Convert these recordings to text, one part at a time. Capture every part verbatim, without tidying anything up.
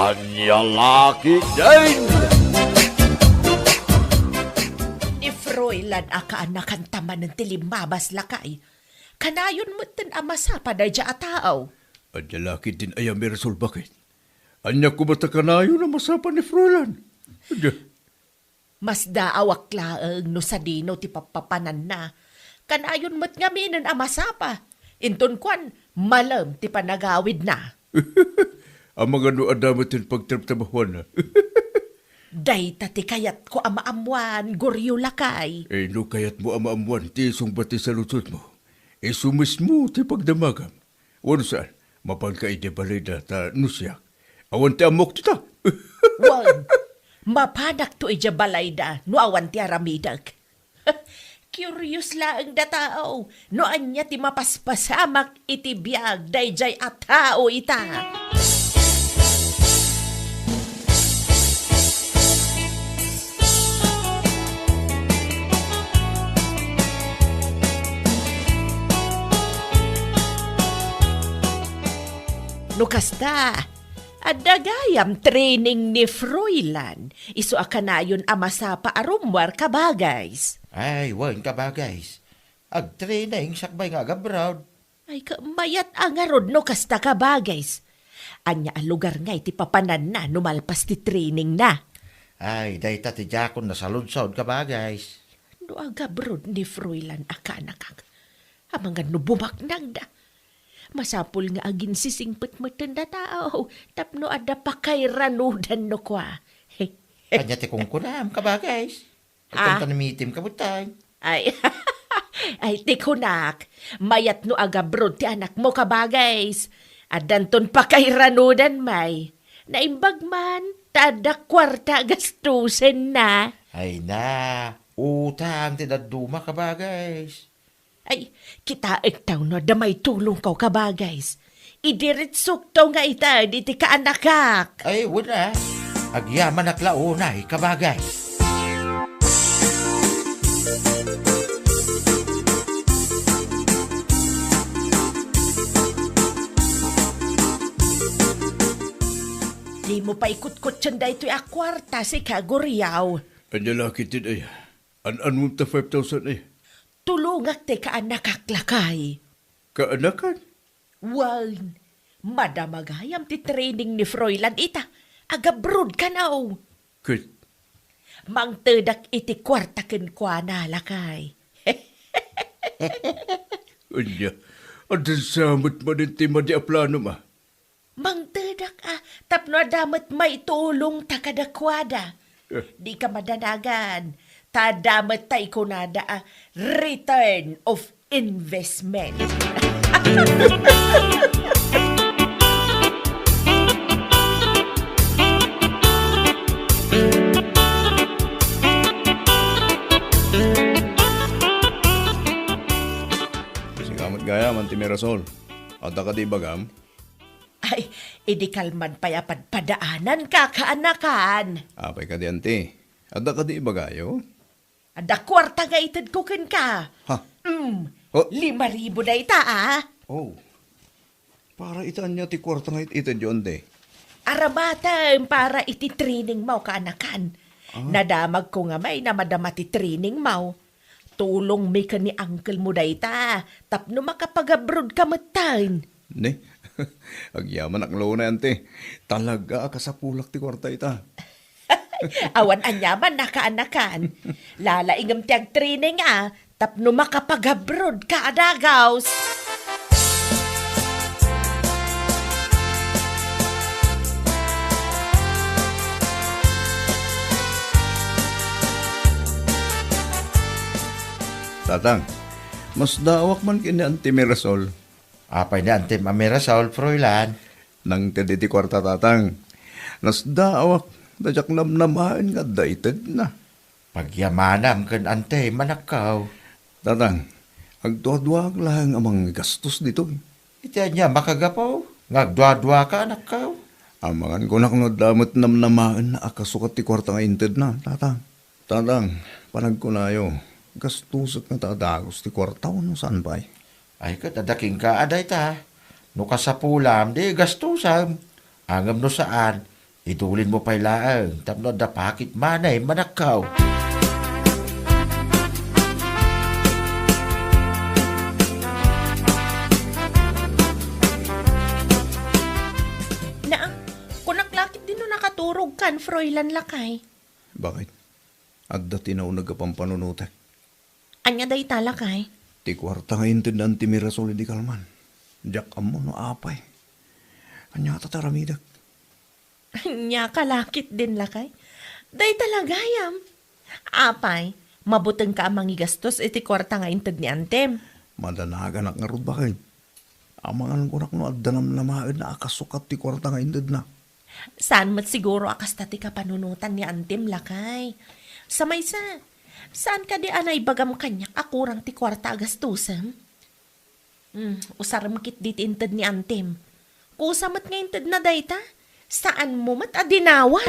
Ania la ketdin? Ni Froilan a kaanakan ta manen ti limmabas, lakay. Kanayon metten a masapa daydiay a tao. Ania la ketdin aya, Mirasol, baket? Ania koma ta kanayon a masapa ni Froilan? Ania? Masdaawak laeng no sadino ti pappapananna. Kanayon met ngaminen a masapa. Inton kuan, malem ti panagawidna. Amangan no adda met ti pagtrabtrabahuanna. Dayta ti kayatko a maammuan, Goryo, lakay. Eh, no kayatmo a maammuan ti isungbat ti saludsodmo, isu mismo ti pagdamagam. Wenno saan, mapanka idiay balayda ta no siak, awan ti ammok dita. Wen, mapanakto idiay balayda no awan ti aramidek. Curious laeng da tao no ania ti mapaspasamak iti biag daydiay a tao ita. No kasta, adda gayam training ni Froilan, isu a kanayon a masapa a rummuar, kabagays. Ay, wen, kabagays. Agtraining sakbay nga agabroad. Ay, ka-, mayat a ngarud no kasta, kabagays. Ania a lugar ngay ti papananna no malpas ti trainingna? Ay, dayta ti diakon nasaludsod, kabagays. No agabroad ni Froilan a kaanakak, amangan no bumaknangda. Masapul nga aginsisingpet metten da tao tapno adda pakairanudan no kua. Ania ti kunkunam, kabagays? Ah. Itan ta namitim ka, butay. Ay, ay, ti kunak, mayat no agabroad ti anakmo, kabagays. Addanton pakairanudan, may. Naimbag man, ta adda kuarta a gastusenna. Ay na, utang ti dadduma, kabagays. Ay, kitaek ta no adda maitulongko, kabagays. Idiritsok to nga ited iti kaanakak. Ay, wen a. Agyamanak la unay, kabagay. Dimo pay kutkutten daytoy a kuarta, sika, Guriaw. Ania la ketdin aya? An-anum ta five thousand aya? Tulongak ti kaanakak, lakay. Kaanakan? Wen, madama gayam ti training ni Froilan ita. Agabroad kano. Ket? Mangtedak iti kuarta kenkuana, lakay. Ania, adda sa met manen ti madi a planom a? Mangtedak a, tapno adda met maitulongta kadakuada. Eh. Dika madanagan, ta adda met tay kunada a return of investment. Sika met gayam, Auntie Mirasol. Adda kadi ibagam? Ay, idi kalman pay a padpadaananka, kaanakan. Apay kadi, Auntie? Adda kadi ibagayo? Adda kuarta nga itedko kenka. Ha? Mm. Oh. Lima ribu dayta, a. Oh. Para ita ania ti kuarta nga it-, itedyo, Auntie? Aramaten para iti trainingmo, kaanakan. Ah. Nadamagko nga may namadama ti trainingmo. Tulongmi ken ni uncle mo dayta, tapno makapag-abroad ka metten. Ne? Agyamanak la unay, Auntie. Talaga a kasapulak ti kuarta ita. Awan aniaman a kaanakan. Lalaingem ti agtraining a, tapno makapag-abroad ka a dagaws. Tatang, masdaawak man ken ni Auntie Mirasol. Apay ni Auntie Mirasol, Froilan? Nangted iti kuarta, Tatang. Nasdaawak, ta diak namnamaen nga adda itedna. Pagyamanam ken Auntie, manakkaw. Tatang, agduaduaak laeng a manggastos ditoy. Iti ania makagapu nga agduaduaka, anakkaw? Amangan kunak no adda met namnamaenna a kasukat ti kuarta nga intedna, Tatang. Tatang, panagkunayo, gastusek ngata a dagus ti kuarta wenno saan pay? Ay, ket adda kenka a dayta. No kasapulam, di gastusem. Ngem no saan, Itulinmo pay laeng tapno adda pakit manay manakkaw. Naa, kunak la ketdin no nakaturogkan, Froilan, lakay. Bakit? Adda ti nauneg a pampanunotek. Ania dayta, lakay? Ti kuarta nga inted ni Auntie Mirasol idi kalman. Diak ammo no apay. Ania ta aramidek? Ania ka la ketdin, lakay? Dayta la gayam. Apay, mabutengka a mangigastos iti kuarta nga inted ni Antem? Madanaganak ngarud, bakit? Amangan kunak no adda namnamaenna a kasukat ti kuarta nga intedna. Saan met siguro a kasta ti kapanunotan ni Antem, lakay. Sa maysa, saan kadi a naibagam kaniak a kurang ti kuarta a gastusem? Hmm, usarem ketdi ti inted ni Antem. Kusa met nga intedna dayta, saanmo met a dinawan.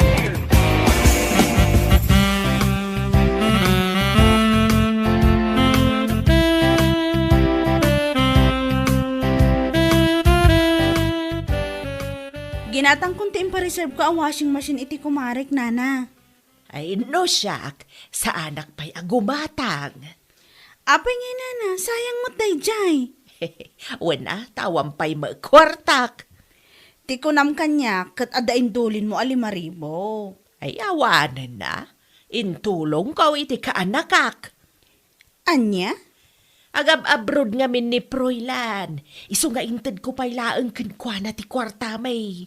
Ginatangkon ti impareserveko a washing machine iti kumarek, nana. Ay, no siak, saanak pay a gumatang. Apay ngay, nana, sayang met daydiay. Wen a, ta awan pay met kuartak. Ti kunam kaniak, ket adda intulinmo a lima ribu. Ay, awanen a. Intulongko iti kaanakak. Ania? Agab-abrod ngamin ni Froilan. Isu nga intedko pay laeng kenkuana ti kuarta, may.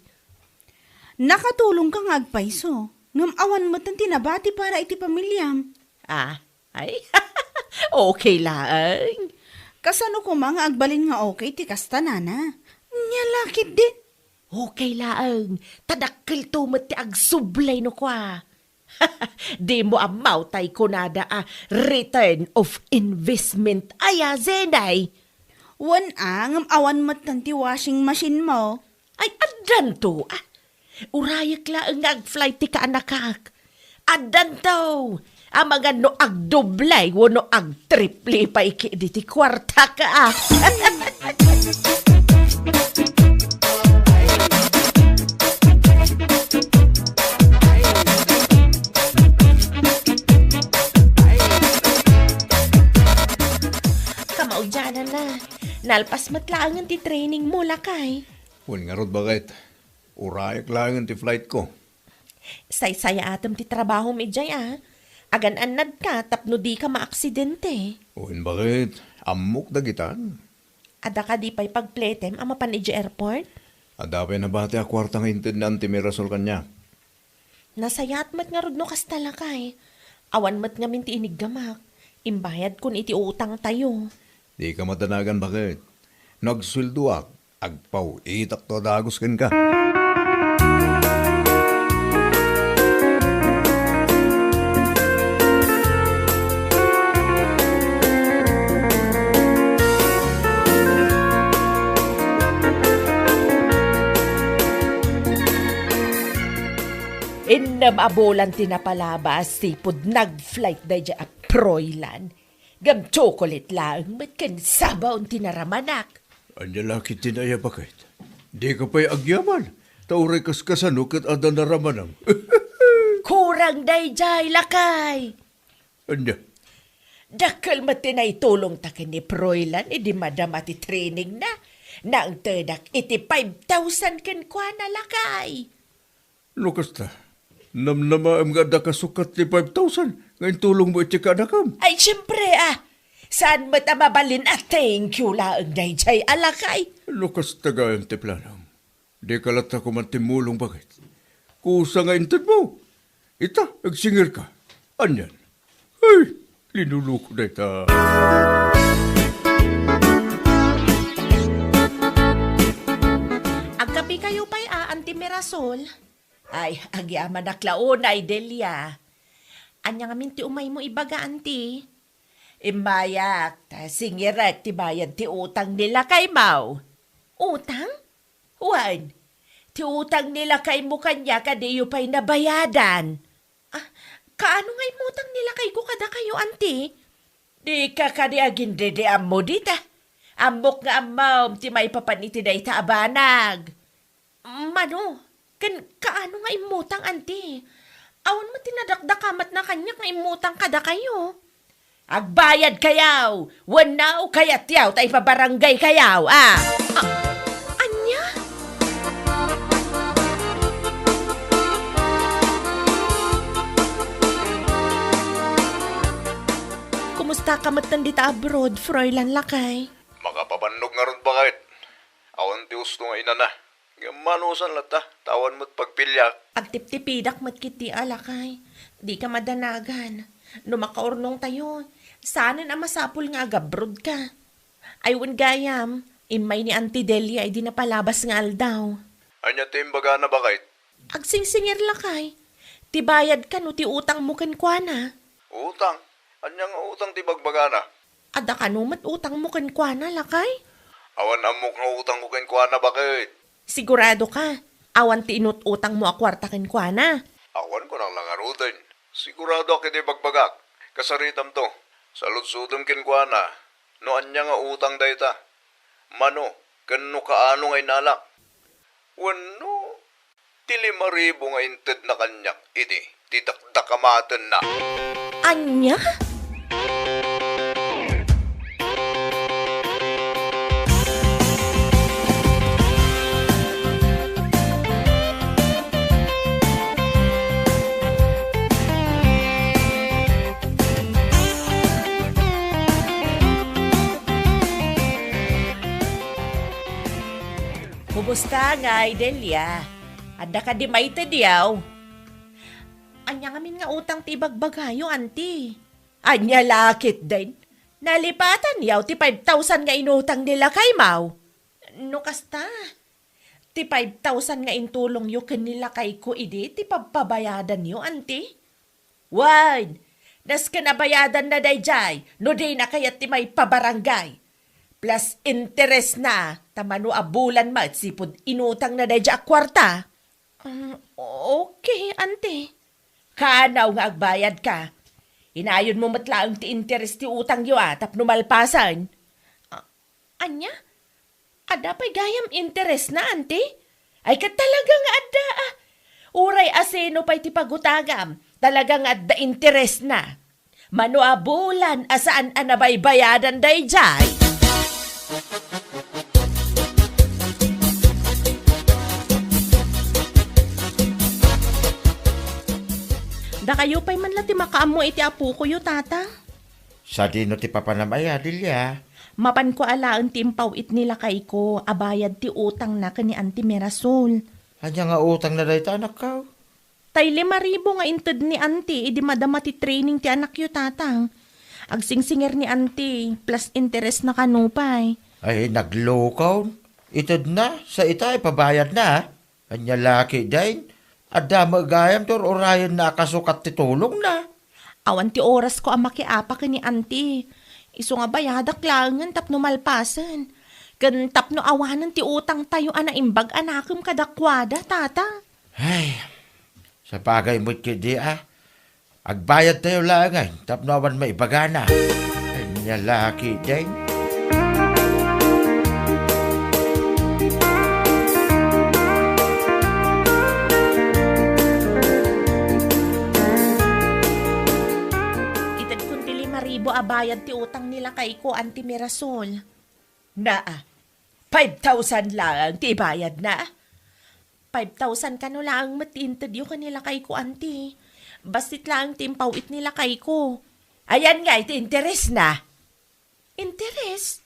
Nakatulongka nga agpayso, ngem awan met ti nabati para iti pamiliam. Ah, ay, okay laeng. Kasano koma nga agbalin nga okay ti kasta, nana? Nia la ketdin? Okay laeng, ta dakkelto met ti agsublay no kua. Dimo ammo tay kunada a return of investment aya, Zenay? Wen a, ngem awan met ti washing machine mo. Ay, addanto, ah. Urayek laeng nga agflight ti kaanakak. Addanto. Amangan no agdoble wenno agtriple pay ketdi ti kuartak, ah. Kamaudiananna, nalpas met laengen ti training mo, lakay. Wen ngarud, bakit? Urayek laengen ti flight ko. Saysayaatem ti trabahom idiay, a. Agan-annadka tapno dika maaksidente. Wen, bakit? Ammok dagitan. Adda kadi pay pagpletem a mapan idiay airport? Adda pay nabati a kuarta nga inted ni Auntie Mirasol kaniak. Nasayaat met ngarud no kasta, lakay. Awan met ngamin ti iniggamak. Imbayadkon iti utangtayo. Dika madanagan, bakit? No agsueldoak, agpaw-itakto a dagus kenka. Innem a bulan ti napalabas, sipud nag-flight daydiay a Froilan. Ngem tsokolit laeng met ken sabaw ti naramanak. Ania la ketdin aya, bakit? Dika pay agyaman, ta uray kaskasano ket adda naramanam. Kurang daydiay, lakay. Ania? Dakkel met ti naitulongta ken ni Froilan idi madama ti trainingna. Nangtedak iti five thousand kenkuana, lakay. No kasta, namnamaem nga adda kasukat ti five thousand nga intulongmo iti kaanakam. Ay, siempre, ah. Saan met a mabalin a thank you laeng daydiay a lakay? No kasta gayam ti planam, dika latta koma timmulong, bakit? Kusa nga intedmo. Ita, agsingirka. Anian? Ay, linuluko dayta. Agkapikayo pay a, Auntie Mirasol? Ay, agyamanak la unay, Delia. Ania ngamin ti umaymo ibaga, Auntie? Immayak, ta singirek ti bayad ti utang ni lakaymo. Utang? Wen, ti utang ni lakaymo kaniak a diyo pay nabayadan. Ah, kaano nga immutang ni lakayko kadakayo, Auntie? Dika kadi agindediammo dita. Ammok nga ammom ti maipapan iti dayta a banag. Mano? Ken kaano nga immutang, anti? Awan met ti nadakdakamatna kaniak nga immutang kadakayo. Agbayadkayaw! Wenno kayatyaw ta ipabarangaykayaw, a? A-, ania? Kumustaka metten dita abroad, Froilan, lakay? Makapabannog ngarud, baket. Awan ti usto nga inana. Ngem manusan latta, ta awan met pagpiliak. Agtiptipidak met ketdi a, lakay. Dika madanagan. No makaurnongtayo, saanen a masapul nga agabrodka. Ay, wen gayam, immay ni Auntie Delia idi napalabas nga aldaw. Ania ti imbagana, baket? Agsingsingir, lakay. Ti bayad kano ti utangmo kenkuana. Utang? Ania nga utang ti bagbagana? Adda kano met utangmo kenkuana, lakay? Awan ammok nga utangko kenkuana, baket. Sigurado ka? Awan ti inut-utangmo a kuarta kenkuana? Awan, kunak la ngaruden. Siguradoak iti bagbagak. Kasaritamto. Saludsodem kenkuana no ania nga utang dayta. Mano, ken no kaano nga inalak. Wenno, ti lima ribu nga intedna kaniak idi ti dakdakamatenna. Ania? Kumusta ngay, Delia? Adda kadi maitedyo? Ania ngamin nga utang ti ibagbagayo, anti? Ania la ketdin? Nalipatanyo ti five thousand nga inutang ni lakaymo? No kasta, ti five thousand nga intulongyo ken ni lakayko idi ti pagpabayadanyo, anti? Wen, nasken a bayadanna daydiay no dina kayat ti maipabarangay. Plus interesna, ta mano a bulan met sipud inutangna daydiay a kuarta. Um, okay, anti. Kaanaw nga agbayadka. Inayonmo met laeng ti interes ti utangyo a tapno malpasen. A-, ania? Adda pay gayam interesna, anti? Ay, ket talaga nga adda, a. Uray asino pay ti pagutagam, talaga nga adda interesna. Mano a bulan a saan a nabaybayadan daydiay? Dakayo pay man la ti makaammo iti apokoyo, Tata. Sadino ti papanam aya, Delia? Mapanko alaen ti impaw-it ni lakayko a bayad ti utangna ken ni Auntie Mirasol. Ania nga utangna dayta, anakko? Tay lima ribu nga inted ni Auntie idi madama ti training ti anakyo, Tatang. Agsingsingir ni Auntie, plus interesna kano pay. Ay, naglukon. Itedna, sa ita, ipabayadna, a. Ania la ketdin? Adda met gayam ti ur-urayenna a kasukat ti tulongna. Awan ti orasko a makiapa ken ni Auntie. Isu nga bayadak laengen tapno malpasen. Ken tapno awanen ti utangtayo a naimbag a nakem kadakuada, Tata. Ay, sapagay met ketdi, a. Agbayadtayo laengen tapno awan maibagana. Ania la ketdin? Itedkon ti lima ribu a bayad ti utang ni lakayko, Auntie Mirasol. Naa, five thousand laeng ti ibayadna. Five thousand kano laeng met ti intedyo ken ni lakayko, Auntie. Bassit laeng ti impaw-it ni lakayko. Ayan ngay ti interesna. Interes?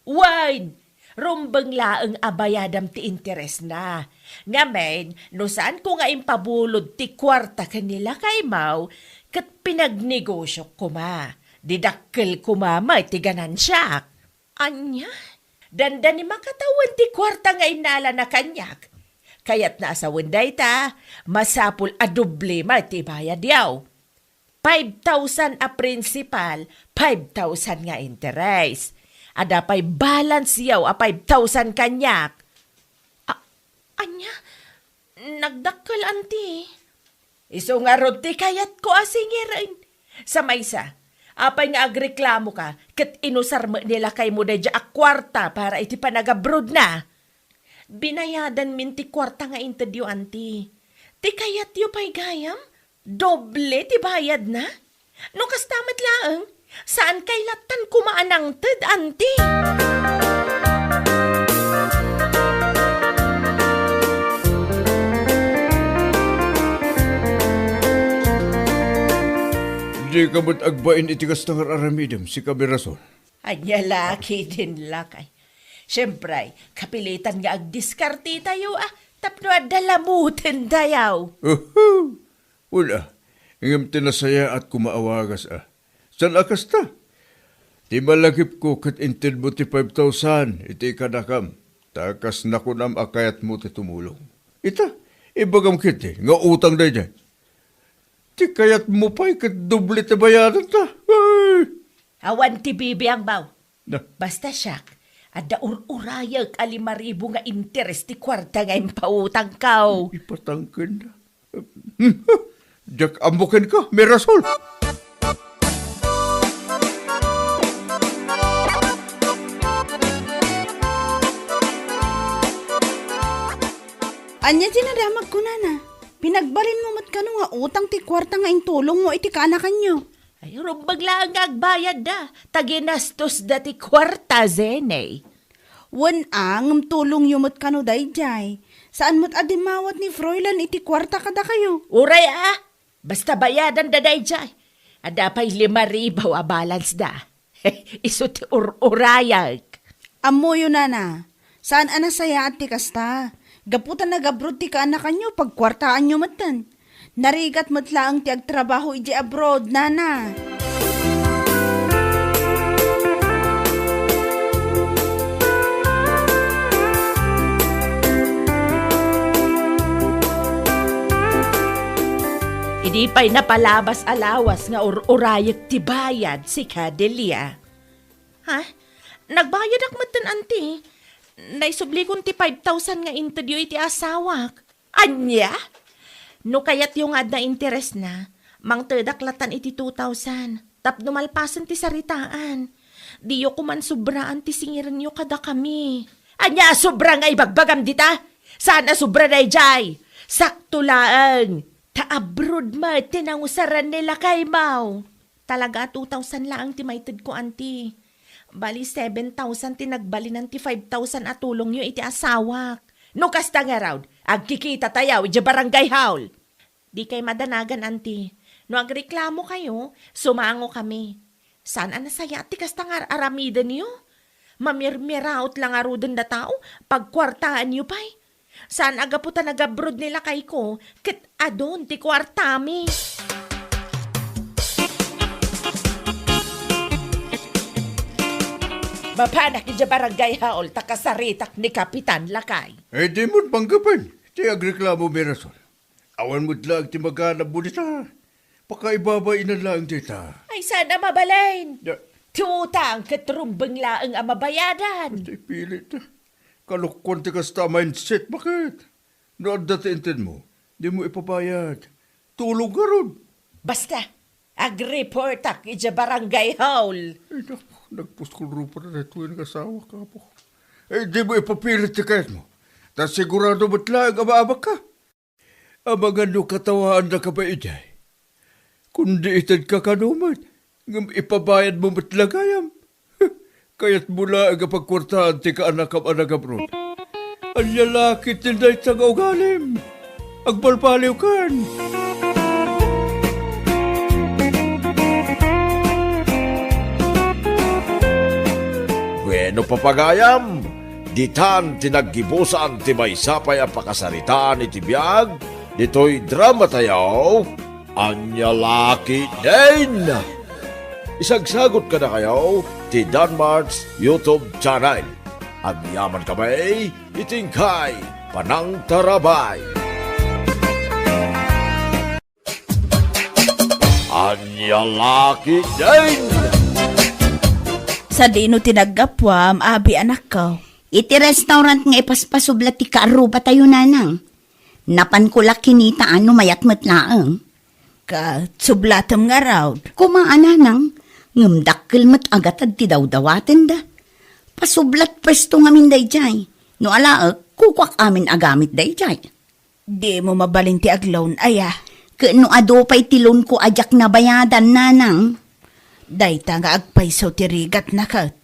Wen, rumbeng laeng a bayadam ti interesna. Ngamin, no saanko nga impabulod ti kuarta ken ni lakaymo, ket pinagnegosiok koma, didakkel koma met ti ganansiak. Ania? Dandani makatawen ti kuarta nga innalana kaniak. Kayatna a sawen dayta, masapul a doble met ti ibayadyo. Five thousand a principal, five thousand nga interes. Adda pay balance yaw a five thousand kaniak. A-, ania? Nagdakkel, Auntie. Isu ngarud ti kayatko a singiren. Sa maysa, apay nga agreklamoka ket inusar met ni lakaymo daydiay a kuarta para iti panagabrodna? Binayadanmin ti kuarta nga intedyo, anti. Ti kayatyo pay gayam, doble ti bayadna? No kasta met laeng, saan kay lattan koma a nangted, anti? Dika met agbain iti kasta nga ar-aramidem, sika Mirasol. Ania la ketdin, lakay. Siempre, kapilitan nga agdiskartetayo, a, tapno adda lamuten dayaw. Uhu! Wen a, ngem ti nasayaat koma a wagas, a. Saan a kasta? Ti malagipko ket intedmo ti five thousand iti ikanakam, ta kas nakunam a kayatmo ti tumulong. Ita, ibagam ketdi nga utang daydiay. Ti kayatmo pay ket doble ti bayadanta. Ay! Awan ti bibiangbaw. Na. Basta siak, adda ur-urayek a lima ribu nga interes ti kuarta nga impautangko. Ipatangken. Diak ammo kenka, Mirasol. Ania ti nadamagko, nana? Pinagbalinmo met kano nga utang ti kuarta nga intulongmo iti kaanakanyo? Ay, rumbeng laeng nga agbayadda, ta ginastosda ti kuarta, Zene. Wen a, ngem tulongyo met kano daydiay. Saan met a dimmawat ni Froilan iti kuarta kadakayo. Uray a, basta bayadanda daydiay. Adda pay lima ribu a balance da. Isu ti ur-urayek. Ammoyo, nana, saan a nasayaat ti kasta. Gapu ta nagabrod ti kaanakanyo, pagkuartaanyo metten. Narigat met laeng ti agtrabaho idiay abroad, nana. Idi pay napalabas a lawas nga ur-urayek ti bayad, sika Delia. Ha? Nagbayadak metten, anti. Naisublikon ti five thousand nga intedyo iti asawak. Ania? No kayatyo nga adda interesna, mangtedak lattan iti two thousand. Tapno malpasen ti saritaan. Diyo koman sobraan ti singirenyo kadakami. Ania a sobra nga ibagbagam dita? Saan a sobra daydiay? Sakto laeng. Ta abroad met ti nangusaran ni lakaymo. Talaga a two thousand laeng ti maitedko, anti. Bali, seven thousand ti nagbalinan ti five thousand a tulongyo iti asawak. No kasta ngarud, agkikitatayo idiay barangay hall. Dikay madanagan, anti. No agreklamokayo, sumangokami. Saan a nasayaat ti kasta nga ar-aramidenyo? Mamirmiraot la ngaruden a tao, pagkuartaanyo pay. Saan a gapu ta nagabrod ni lakayko, ket adun ti kuartami. Mapanak idiay barangay hall ta kasaritak ni Kapitan, lakay. Ay, di mo panggapan ti agreklamo, Mirasol. Awan met laeng ti maganabmo dita. Pakaibabainan laeng dita. Ay, saan a mabalin? Da- Ti utang ket rumbeng laeng a mabayadan. Basta ipilit. Kalokuan ti kasta a mindset, baket? No adda ti intedmo, dimo ipabayad. Tulong ngarud. Basta, agreportak idiay barangay hall. Ay, naku, nagpuskol rupa na daytoy nga asawa, kapo. Eh, dimo ipapilit ti kayatmo. Ta sigurado met laeng a maabakka. Amangan no katawaandaka pay idiay. Kundi itedka kano met, ngem ipabayadmo met la gayam. Kayatmo laeng a pagkuartaan ti kaanakam a nagabrod. Ania la ketdin dayta nga ugalim? Agbalbaliwkan! Bueno, papagayam, ditan ti naggibusan ti maysa pay a pakasaritaan iti biag ditoy dramatayo, Ania La Ketdin! Isagsagut kadakayo ti Danmart's YouTube channel. Agyamankami iti inkay panangtarabay. Ania La Ketdin! Sadino ti naggapuam, abi anakko? Iti restaurant nga ipaspasubla ti kaarrubatayo, nanang. Napanko la kinitaan no mayat met laeng. Ket sublatem ngarud. Koma a, nanang, ngem dakkel met a gatad ti dawdawatenda. Pasublat pwesto ngamin daydiay. No alaek, Kukuak amin a gamit daydiay. Dimo mabalin ti agloan, aya? Ket no adu pay ti loanko a diak nabayadan, nanang? Dayta nga agpayso ti rigatna ket.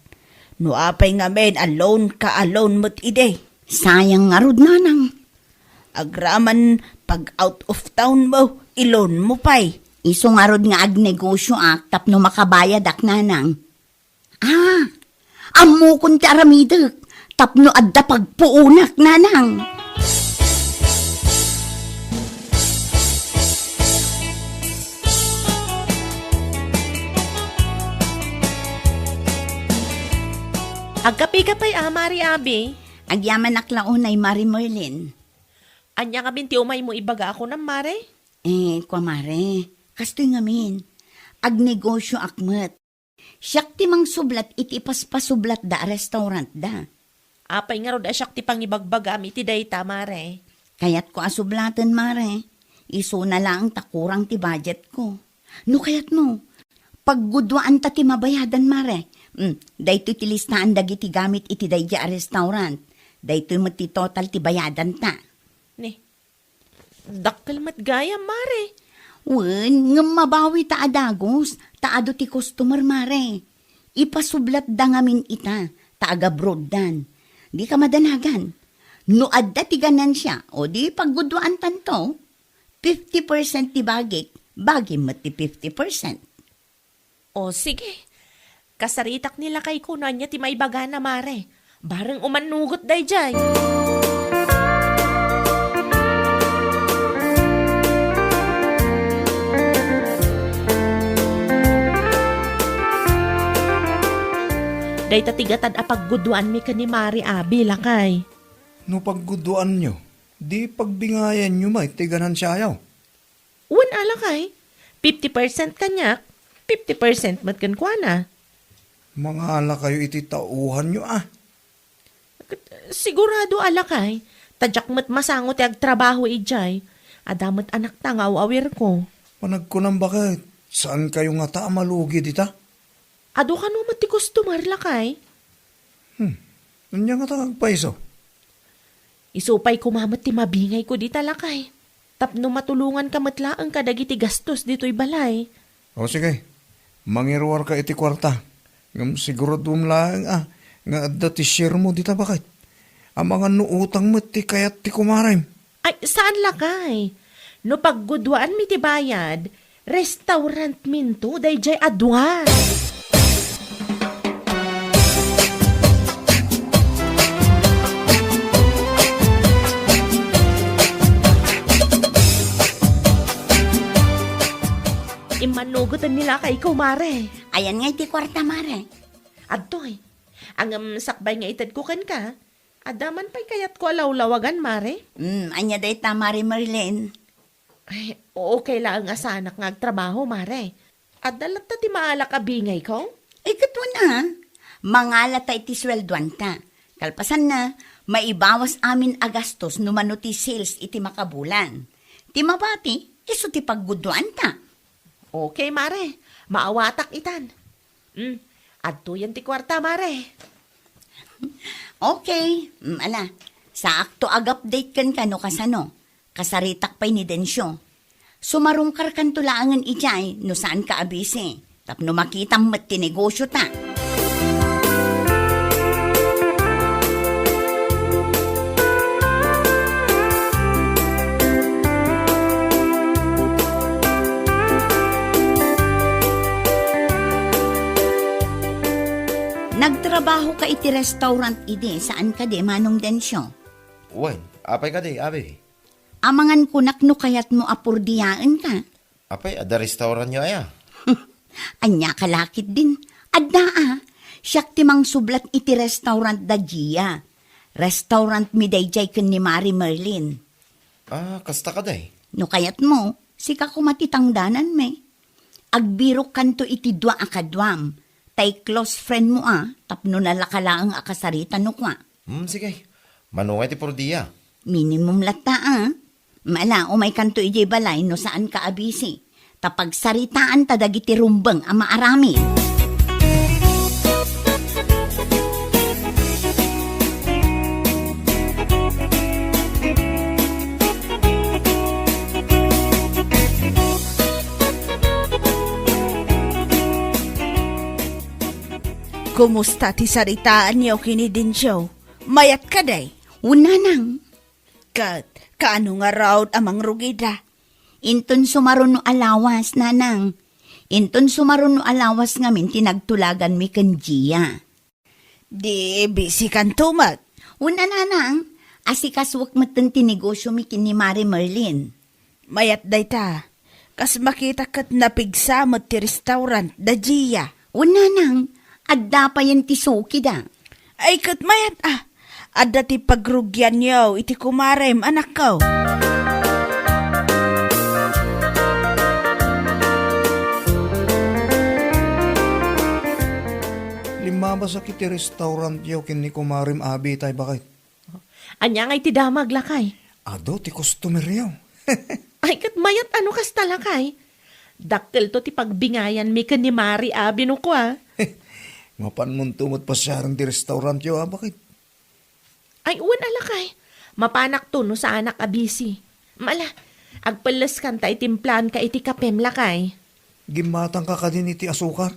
No apay ngamin a loanka a loan met idi? Sayang ngarud, nanang. Agraman pag out of town mo, i-loan mo pay. Isu ngarud nga agnegosioak tapno makabayadak, nanang. Ah, ammokon ti aramidek tapno adda pagpuonak, nanang. Agkape ka pay a, Mari Abi? Agyamanak la unay, Mari Merlin. Ania ngamin ti umaymo ibaga a kunam, Mare? Eh, kua, Mare, kastoy ngamin. Agnegosioak met. Siak ti mangsublat iti ipaspasublatda a restaurantda. Apay ngarud a siak ti pangibagbagaam iti dayta, Mare? Kayatko a sublaten, Mare. Isuna laeng ta kurang ti budgetko. No kayatmo, pagguduaanta ti mabayadan, Mare. Mm, daytoy ti listaan dagiti gamit iti daydiay a restaurant. Daytoy met ti total ti bayadanta. Ni, Dakkel met gayam, Mare. Wen, ngem mabawi ta a dagus, ta adu ti customer, Mare. Ipasublatda ngamin ita, ta agabroaddan. Dika madanagan. No adda ti ganansia, o di pagguduantanto, fifty percent ti bagik, bagim met ti fifty percent. O, sige. Kasaritak ni lakayko no ania ti maibagana, Mare. Bareng umannugot daydiay. Dayta ti gatad a pagguduanmi ken ni Mare Abi, lakay. No pagguduanyo, di pagbingayanyo met ti ganansiayo. Wen a, lakay, fifty percent kaniak, fifty percent met kenkuana. Mangalakayo iti tauhanyo a. Sigurado a, lakay, ta diak met masango ti agtrabaho idiay. Adda met anakta nga aw-awirko. Panagkunam baket, saankayo ngata a malugi dita? Adu kano met ti customer, lakay? Hmm. Ania ngata nga agpayso? Isu pay koma met ti mabingayko dita, lakay. Tapno matulonganka met laeng kadagiti gastos ditoy balay. O, sige. Mangiruarka iti kuarta. Ngem siguraduem laeng a nga adda ti share mo dita, baket. Amangan no utang met ti kayat ti kumarem. Ay, saan, lakay. No pagguduanmi ti bayad, restaurantminto daydiay a dua. Immannugoten ni lakayko, Mare. Ayan ngay ti kuarta, Mare. Adtoy. Ngem sakbay nga itedko kenka, adda man pay kayatko a lawlawagan, Mare? Hmm, ania dayta, Mare Merlin? Ay, okay laeng a saanak nga agtrabaho, Mare. Adda latta ti maalak a bingayko? Ay, ket wen a. Mangalata iti sueldoanta. Kalpasanna, maibawas amin a gastos no mano ti sales iti makabulan. Ti mabati, isu ti pagguduanta. Okay, Mare. Maawatak itan. Mm, adtoyen ti kuarta, Mare. Okay. Mm, ala, saakto ag-update kenka no kasano. Kasaritak pay ni Dencio. Sumarungkarkanto laengen idiay no saanka a busy. Tapno makitam met ti negosiota. Nagtrabahoka iti restaurant idi, saan kadi, Manong Dencio? Wen, apay kadi, abi? Amangan kunak no kayatmo a purdiaenka. Apay, adda restauranyo aya? Ania ka lakit din? Adda a. Siak ti mangsublat iti restaurant da Gia. Restaurantmi daydiay ken ni Mari Merlin. Ah, kasta kadi? No kayatmo, sika koma ti tangdananmi. Agbirokkanto iti dua a kaduam. Tay close friend mo a, tapno nalaka laeng a kasarita no kua. Hmm, sige. Mano ngay ti purdia? Minimum latta a. Mala, umaykanto idiay balay no saanka a busy. Ta pagsaritaanta dagiti rumbeng a maaramid. kumusta ti saritaanyo ken ni Dencio? Mayat kadi? Wen, nanang. Ket kaano ngarud a mangrugida? Inton sumaruno a lawas, nanang. Inton sumaruno a lawas ngamin ti nagtulaganmi ken Gia. Di bisikanto met? Wen, nanang, asikasuek metten ti negosiomi ken ni Mare Merlin. Mayat dayta. Kas makitak ket napigsa met ti restaurant da Gia. Wen, nanang, adda payen ti sukida. Ay, ket mayat a. Adda ti pagrugianyo iti kumarem, anakko. Limmabasak iti restaurantyo ken ni kumarem Abi tay baket. Ania ngay ti damag, lakay? Adu ti customeryo. Ay, ket mayat a no kasta, lakay. Dakkelto ti pagbingayanmi ken ni Mare Abi no kua. Mapanmonto met pasiaren ti restaurantyo, a, baket? Ay, wen a, lakay. Mapanakto no saanak a busy. Ala, agpelleskanta iti implanka iti kapem, lakay. Gimmatangka kadin iti asukar?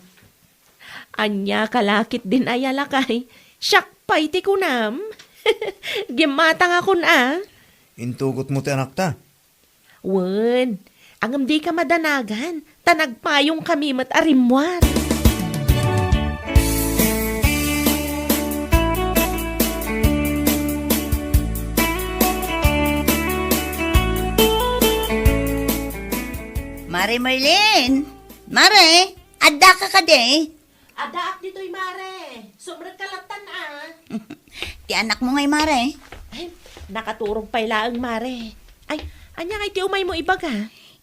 Ania ka la ketdin aya, lakay? Siak pay ti kunam. Gimmatangakon a. Intugotmo ti anakta? Wen, ngem dika madanagan, ta nagpayongkami met a rimmuar. Mare Merlin! Mare! Addaka kadi? Addaak ditoy, Mare. Sumrekka lattan a. Ti anakmo ngay, Mare? Ay, nakaturog pay laeng, Mare. Ay, ania ngay ti umaymo ibaga?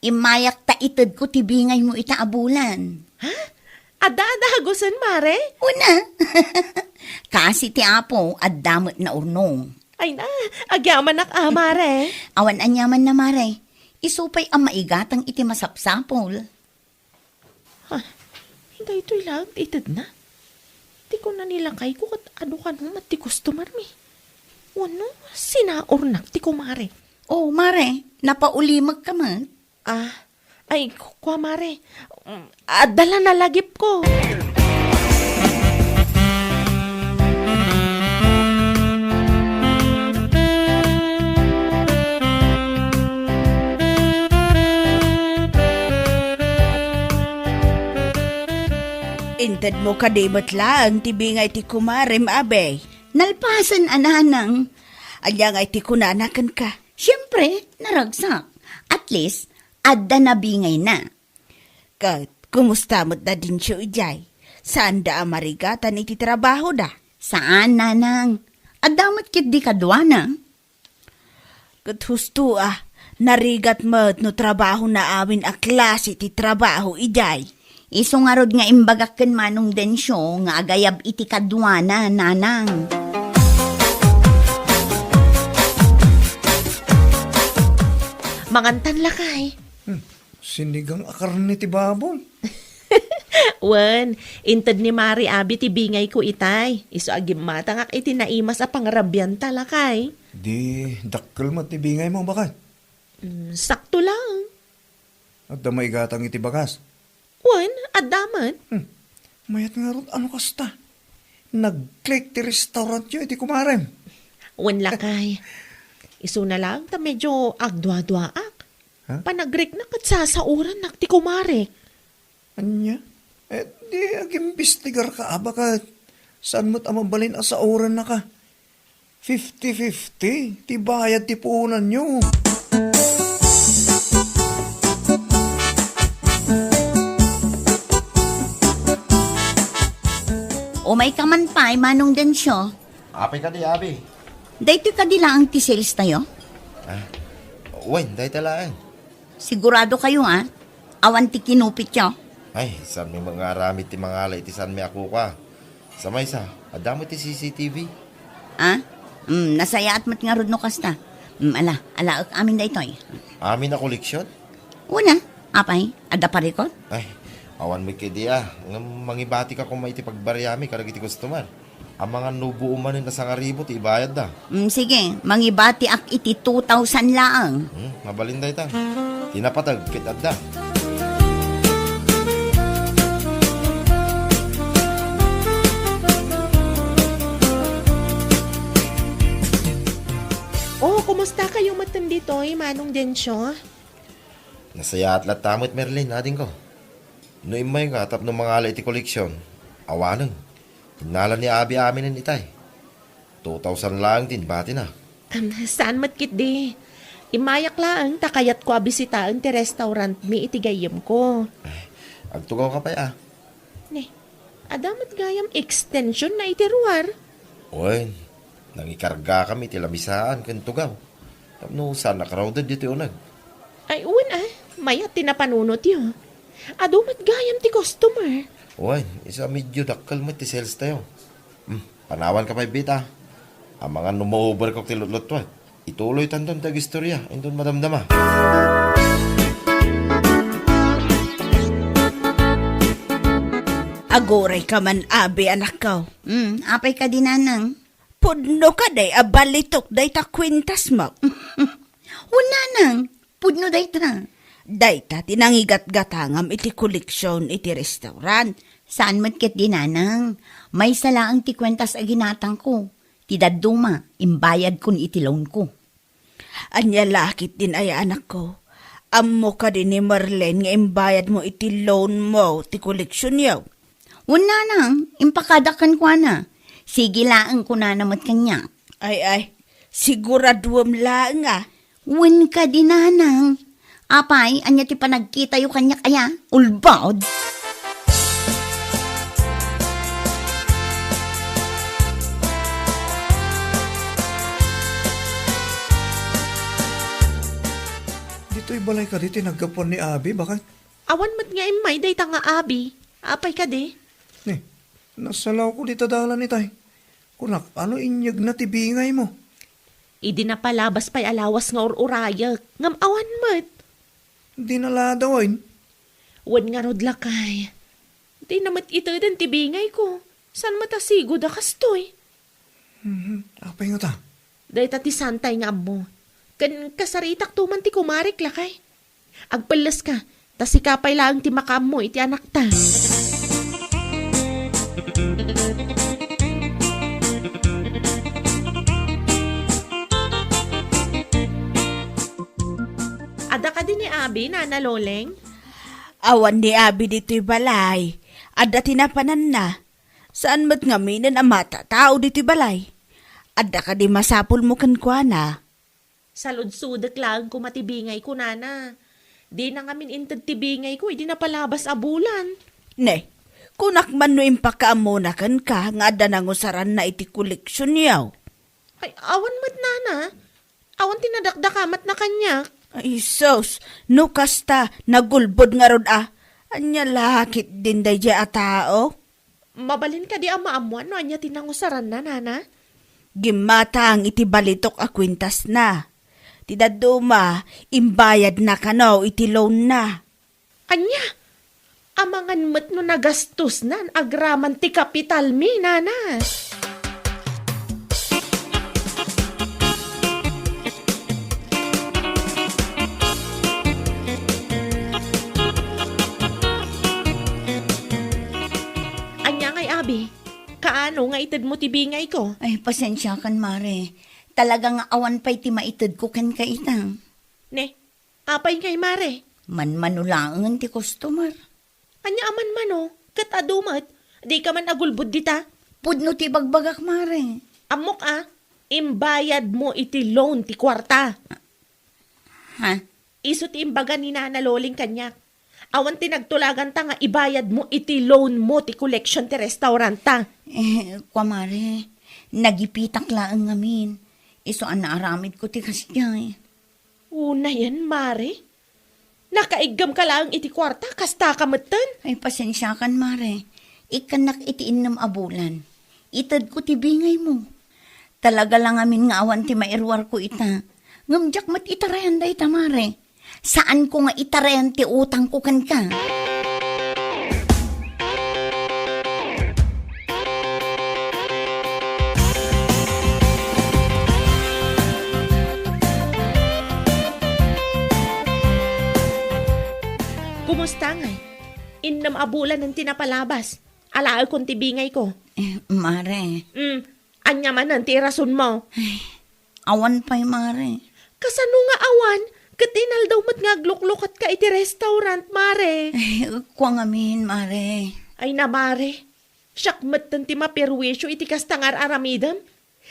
Immayak ta itedko ti bingaymo ita a bulan. Ha? Adda a dagusen, Mare? Una. Kaasi ti Apo, adda met naurnong. Ay na, agyamanak a, Mare. Awan aniaman na, Mare. Isu pay a maigatang iti masapsapul. Ha? Daytoy laeng ti itedna? Ti kuna ni lakayko ket adu kano met ti customermi. Wenno, sinaurnak ti kumare? Oh, Mare, napaulimekka met? Ah, ay, ku-, kua, Mare. Mm, adda la nalagipko. Intedmo kadi met laeng ti bingay ti kumarem, Abi? Nalpasen a, nanang. Ania ngay ti kunana kenka? Siempre, naragsak. At least, adda nabingayna. Ket, kumusta met da Dencio idiay? Saanda a marigatan iti trabahoda? Saan, nanang. Adda met ketdi kaduana. Ket husto a, narigat met no trabahona amin a klase ti trabaho idiay. Isu ngarud nga imbagak ken Manong Dencio nga agayab iti kaduana, nanang. Mangantan lakay. Hmm. Sinigang a karne ti baboy. Wen, inted ni Mare Abi ti bingayko itay. Isu a gimmatangak iti naimas a pangrabianta, lakay. Di dakkel met ti bingaymo, baket? Mm, sakto lang. Adda maigatang iti bagas? Wen, adda met. Hmm. Mayat ngarud a no kasta. Nag-click ti restaurantyo iti kumarem. Wen, lakay. Isuna lang ta medyo agduaduaak. Ha? Panagriknak ket sasaorannak ti kumarek. Ania? Eh, di agimbestigarka a baket saan met a mabalin a saorannaka. Fifty fifty ti bayad ti puonanyo. Umayka man pay, Manong Dencio. Apay kadi, Abi? Daytoy kadi laeng ti sales tayo? Ah, wen, dayta laeng. Sigurado kayo, ha? Awan ti kinupityo? Ay, saanmi nga aramid ti mangala iti saanmi a kukua. Sa maysa, adda met ti C C T V. Ah? Mm, nasayaat met ngarud no kasta. Mm, ala, alaek amin daytoy. Amin a koleksyon? Una, apay, adda parikot? Ay, awan met kadi a. Ngem mangibatika koma iti pagbariami kadagiti customer. Amangan no buo manen a sangaribu ti ibayadda. Mm, sige, mangibatiak iti two thousand laeng. Hmm, mabalin dayta. Ti napateg ket adda. Kumusta kayo metten ditoy, Manong Dencio? Nasayaat latta met, Merlin, adingko. No immayka tapno mangala iti koleksion, awanen. Innala ni Abi aminen itay. Two thousand laeng ti inbatina. Am, saan met ketdi. Immayak laeng ta kayatko a bisitaen ti restaurant mi iti gayyemko. Ay, agtugawka pay a. Ne, adda met gayam extension na iti ruar. Wen, nangikargakami iti lamisaan ken tugaw. Tapno saan a crowded ditoy uneg. Ay, wen a, mayat ti napanunotyo. Adu met gayam ti customer. Wen, isu a medyo dakkel met ti sales tayo. Hmm, panawanka pay bita. Amangan no ma-overcook ti lutlutuan. Ituloytanton ti agistoria, inton madamdama. Agurayka man, Abi, anakko. Hmm, apay kadi, nanang? Pudno kadi a balitok dayta kuentasmo? Wen, nanang, pudno dayta. Dayta ti nangigatgatangam iti koleksion iti restaurant. Saan met ketdi, nanang. Maysa laeng ti kuentas a ginatangko. Ti dadduma, imbayadkon iti loanko. Ania la ketdin aya, anakko? Ammo kadi ni Marlene nga imbayadmo iti loanmo ti koleksionyo? Wen, nanang, impakadak kenkuana. Sige laeng kunana met kaniak. Ay, ay, siguraduem laeng a. Wen kadi, nanang. Apay, ania ti panagkitayo kaniak aya? Ulbod? Ditoy balay kadi ti naggapuan ni Abi, baket? Awan met nga immay dayta nga Abi. Apay kadi? Ne, nasalawko dita dalan itay. Kunak, ano inyegna ti bingaymo? Idi napalabas pay a lawas nga ur-urayek, ngem awan met. Di naladawen? Wen ngarud, lakay. Dina met iteden ti bingayko. Saan met a sigud a kastoy? Mhm. Apay ngata? Dayta ti santay nga ammo. Ken kasaritakto man ti kumarek, lakay. Agpelleska, ta sika pay laeng ti makaammo iti anakta. Adda kadi ni Abi, Nana Loleng? Awan ni Abi ditoy balay. Adda ti napananna. Saan met ngaminen a matatao ditoy balay? Adda kadi masapulmo kenkuana? Saludsodek laeng koma ti bingayko, nana. Dina ngamin inted ti bingayko idi napalabas a bulan. Ne, kunak man no impakaammona kenka nga adda nangusaranna iti koleksionyo. Ay, awan met, nana. Awan ti nadakdakamatna kaniak. Ay, sus, no kasta, nagulbod ngarud a. Ania la ketdin daydiay a tao? Mabalin kadi a maammoan no ania ti nangusaranna, nana? Gimmatang iti balitok a kuentasna. Ti dadduma, imbayadna kano iti loanna. Ania? Amangan met no nagastosnan agraman ti kapitalmi, nana. Ania ngay, abi? Kaano nga itedmo ti bingayko? Ay, pasensiakan, mare. Talaga nga awan pay ti maitedko kenka ita. Ne, apay ngay, mare? Manmano laengen ti customer. Ania a manmano? Ket adu met, dika man agulbod dita? Pudno ti ibagbagak, mare. Ammok a, imbayadmo iti loan ti kuarta. Ha? Isu ti imbaga ni Nana Loling kaniak. Awan ti nagtulaganta nga ibayadmo iti loanmo ti collection ti restauranta. Eh, kua, mare, nagipitak laeng ngamin. Isu a naaramidko ti kasdiay. Unayen, mare? Nakaiggem ka laeng iti kuarta, kasta ka metten? Ay, pasensiakan, mare. Ikkannak iti innem a bulan. Itedko ti bingaymo. Talaga la ngamin nga awan ti mairuarko ita. Ngem diak met itarayan dayta, mare. Saanko nga itarayan ti utangko kenka. Kumusta ngay? Innem a bulanen ti napalabas. Alaekon ti bingayko. Eh, mare. Mm, ania manen ti irasonmo? Ay, awan pay, mare. Kasano nga awan? Ket inaldaw met nga agluklukatka iti restaurant, Mare. Ay, kua ngamin, Mare. Ay na, Mare. Siak metten ti maperwisyo iti kasta nga ar-aramidem.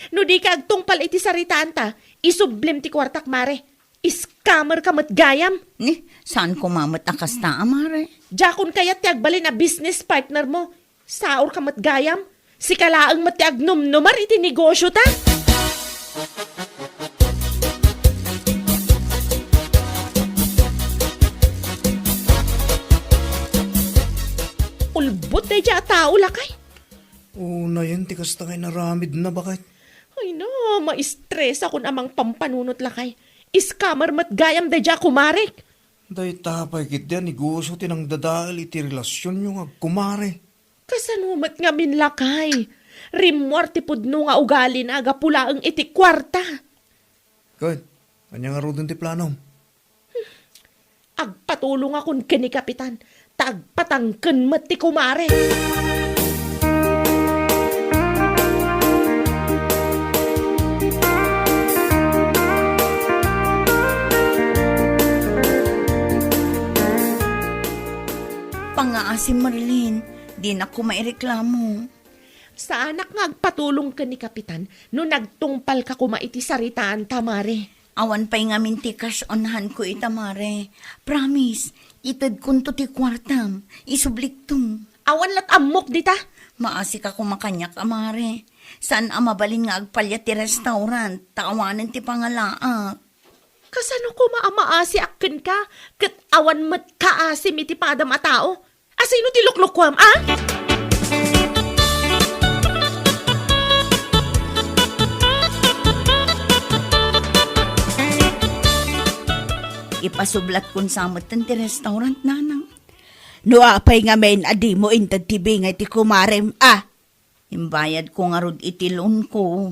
No dika agtungpal iti saritaanta, isublim ti kuartak, Mare. Scammer ka met gayam. Ni, saan koma met a kasta a, Mare? Diakon kayat ti agbalin a business partner mo. Saor ka met gayam. Sika laeng met ti agnumnumar iti negosyo ta. Ulbod daydiay a tao, lakay. Unayen ti kasta nga inaramidna, baket. Ay na, ma-stress akon amang pampanunot, lakay. Scammer met gayam daydiay a kumarek. Dayta pay ketdi a negosyo ti nangdadael iti relasionyo nga agkumare. Kasano met ngamin, lakay? Rimmuar ti pudno nga ugalina gapu laeng iti kuarta. Ket, ania ngaruden ti planom? Agpatulongakon ken ni Kapitan, ta agpatangken met ti kumare. Pangngaasim, Marlene, dinak koma ireklamo. Saanak nga agpatulong ken ni Kapitan no nagtungpalka koma iti saritaanta, Mare. Awan pay ngamin ti cash on hand ko ita, Mare. Promise, itedkonto ti kuartam. Isublikto. Awan lat ammok dita. Maasika koma kaniak a, Mare. Saan a mabalin nga agpaliat ti restaurant, ta awanen ti pangalaak. Kasano koma a maasiak kenka, ket awan met kaasim iti padam a tao? Asino ti luklukuam, a? Ipasublatkon sa metten ti restaurant, Nanang. No apay ngamin a dimo inted ti bingay ti kumarem, a? Imbayadko ngarud iti loanko.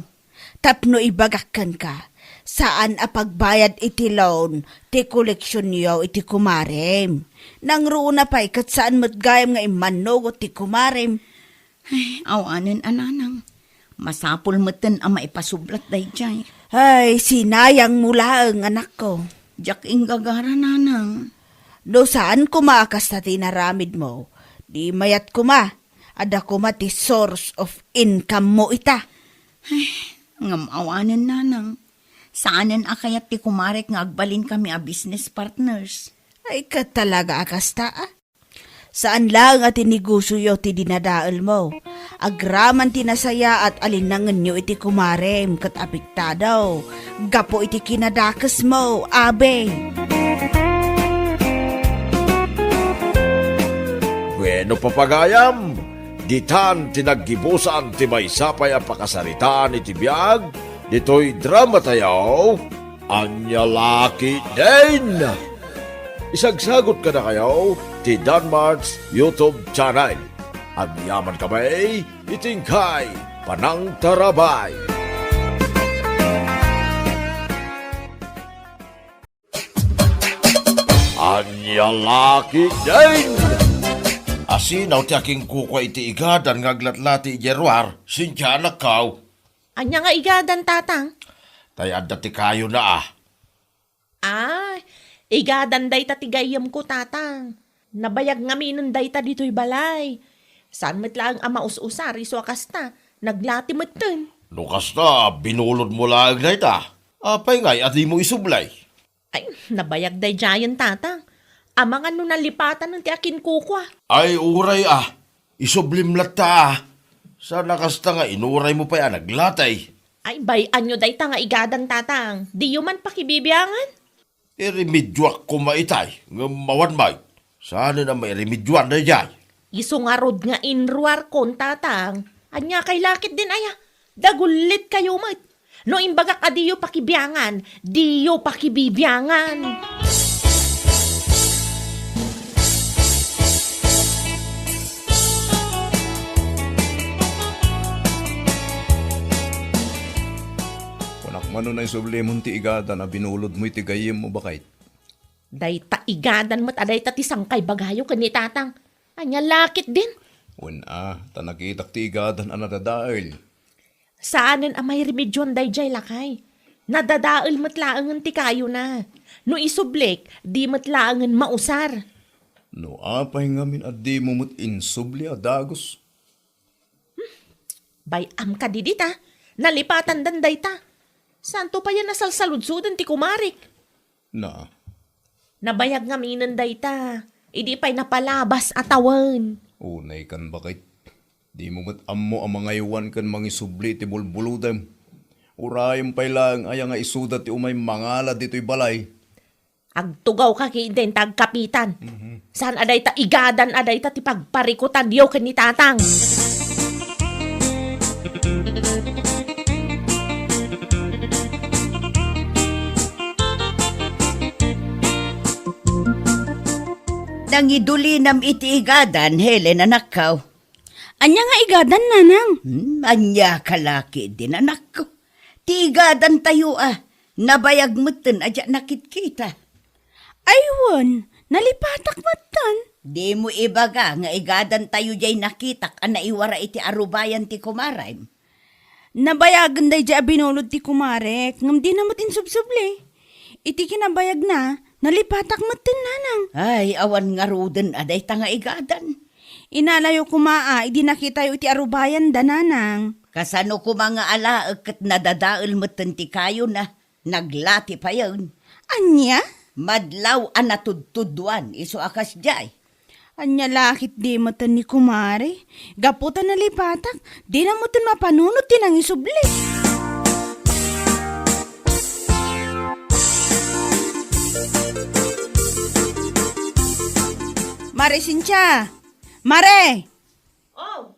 Tapno ibagak kenka, saan a pagbayad iti loan ti koleksionyo iti kumarem. Nangruna pay ket saan met gayam nga immannugot ti kumarem. Ay, awanen a, Nanang. Masapul metten a maipasublat daydiay. Ay, sinayangmo laeng, anakko. Diak inggagara, Nanang. No saan koma a kasta ti inaramidmo, di mayat koma. Adda koma ti source of income mo ita. Ay, ngem awanen, Nanang. Saanen a kayat ti kumarek nga agbalinkami a business partners. Ay, ket talaga a kasta, a? Saan laeng a ti negosioyo ti dinadaelmo. Agraman ti nasayaat a linnangenyo iti kumarem ket apektado gapu iti kinadakesmo, abi. Bueno, papagayam, ditan ti naggibusan ti maysa pay a pakasaritaan iti biag ditoy dramatayo, Ania La Ketdin. Isagsagut kadakayo ti Danmart's YouTube channel. Agyamankami iti inkay panangtarabay. Ania La Ketdin! Asinaw ti akinkukua iti igadan nga aglatlati idiay ruar, Cynthia, anakko. Ania nga igadan, Tatang? Tay adda ti kayona, a. Ah, igadan dayta ti gayyemko, Tatang. Nabayag ngaminen dayta ditoy balay. Saan met laeng a maus-usar isu a kasta, naglati metten. No kasta, binulodmo laeng dayta. Apay ngay a dimo isublay? Ay, nabayag daydiayen, Tatang. Amangan no nalipatanen ti akinkukua. Ay, uray a. Isublim latta a. Saan a kasta nga inuraymo pay a naglatay. Ay, bay-anyo dayta nga igadan, Tatang. Diyo man pakibibiangan? Iremedioak koma itay, ngem awan met. Saanen a mairemedioan daydiay. Isu ngarud nga inruarkon, Tatang. Ania kay la ketdin aya? Dagullit kayo met. No imbagak a diyo pakibiangan, diyo pakibibiangan. Kunak mano nga isublimon ti igadan a binulodmo iti gayyemmo, baket. Dayta igadan met a dayta ti sangkay bagayo ken ni Tatang. Ania la ketdin? Wen a, ta nakitak ti igadan a nadadael. Saanen a mairemedioan daydiay, lakay. Nadadael met laengen ti kayona. No isublik, di met laengen mausar. No apay ngamin a dimo met insubli a dagus? Bay-am kadi dita, nalipatandan dayta. Saanto pay a nasalsaludsoden ti kumarek. Na. Nabayag ngaminen dayta, idi pay napalabas a tawen. Unay kan bakit? Dimo met ammo a mangaywan ken mangisubli ti bulbulodem. Urayem pay laeng aya nga isuda ti umay mangala ditoy balay. Agtugawka ketdin ta agkapitan. Mhm. Saan a dayta igadan a dayta ti pagparikutanyo ken ni Tatang. Nangidulinam iti igadan, Helen, anakko. Ania nga igadan, nanang? Hmm, ania ka la ketdin, anakko? Ti igadantayo a, nabayag metten a diak nakitkita. Ay wen, nalipatak metten. Dimo ibaga nga igadantayo diay nakitak a naiwara iti arubayan ti kumarem. Nabayagen daydiay a binulod ti kumarek, ngem dina met insubsubli. Iti kinabayagna, nalipatak metten, nanang. Ay, awan ngaruden a dayta nga igadan. Inalayo koma a idi nakitayo iti arubayanda, nanang. Kasano koma nga alaek ket nadadael metten ti kayona? Naglati payen. Ania? Madlaw a natudtuduan isu a kasdiay. Ania la ketdi metten ni kumare? Gapu ta nalipatak, dina metten mapanunot ti nangisubli. Mare Cynthia! Mare! Oh,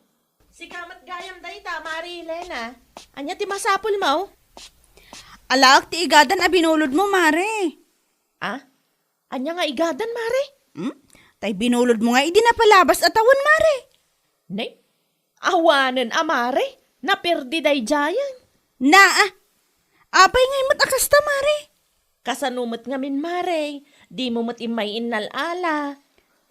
sika met gayam dayta, Mare Elena. Ania ti masapulmo? Alaek ti igadan a binulodmo, Mare. Ah? Ania nga igadan, Mare? Hmm? Tay binulodmo nga idi napalabas a tawen, Mare. Nay, awanen a, Mare. Naperdi daydiayen. Naa. Apay ngay met a kasta, Mare? Kasano met ngamin, Mare? Dimo met immay innal-ala.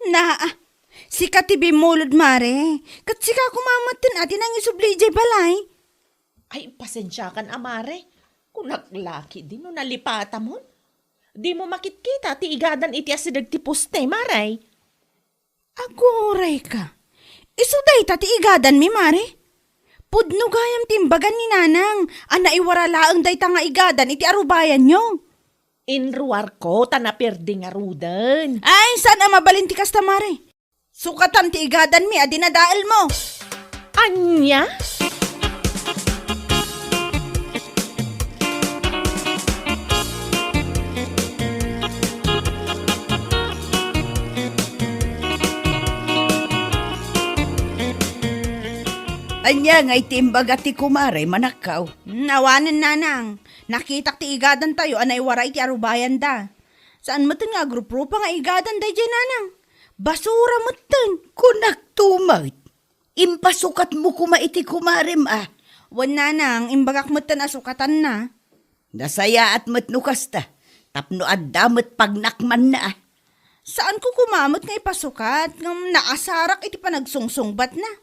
Naa. Sika ti bimmulod, Mare. Ket sika koma metten a ti nangisubli idiay balay. Ay, pasensiakan a, Mare. Kunak la ketdi no nalipatamon. Dimo makitkita ti igadan iti asideg ti poste, Mare. Aguray ka. Isu dayta ti igadanmi, Mare? Pudno gayam ti imbagan ni Nanang a naiwara laeng dayta nga igadan iti arubayanyo. Inruarko ta naperdi ngaruden. Ay, saan a mabalin ti kasta, Mare? Sukatan ti igadanmi a dinadaelmo. Ania? Ania ngay ti imbaga ti kumare, manakkaw? Hmm, awanen, Nanang. Nakitak ti igadantayo a naiwara iti arubayanda. Saan metten nga agruprupa nga igadan daydiay, Nanang. Basura metten. Kunak tumet. Impasukatmo koma iti kumarem a. Wen, Nanang, imbagak metten a sukatanna. Nasayaat met no kasta, tapno adda met pagnakmanna a. Saanko koma met nga ipasukat, ngem naasarak iti panagsungsungbatna.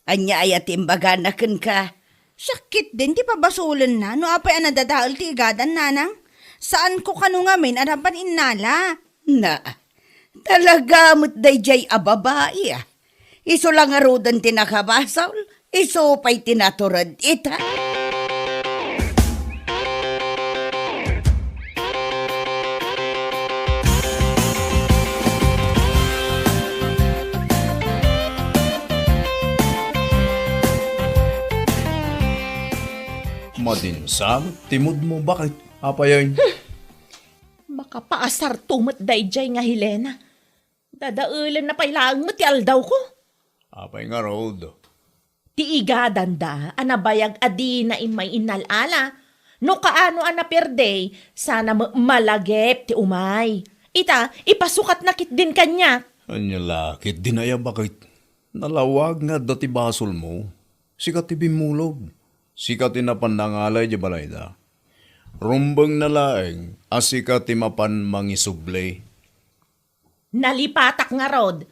Ania aya ti imbagana kenka? Siak ketdin ti pabasolenna no apay a nadadael ti igadan, Nanang. Saanko kano ngamin a napan innala. Na, talaga met daydiay a babai a. Isu la ngaruden ti nakabasol, isu pay ti natured ita. Madinsa met ti moodmo, bakit, apayen? Makapaasarto met daydiay nga Helena. Dadaelenna pay laeng met ti aldawko. Apay ngarud? Ti igadanda a nabayag a dina immay innal-ala. No kaano a naperdi, sana met malagip ti umay. Ita, ipasukatna ketdin kaniak. Ania la ketdin aya, bakit? Nalawag nga adda ti basolmo. Sika ti bimmulog. Sika ti napan nangalay idiay balayda. Rumbengna laeng a sika ti mapan mangisubli. Nalipatak ngarud.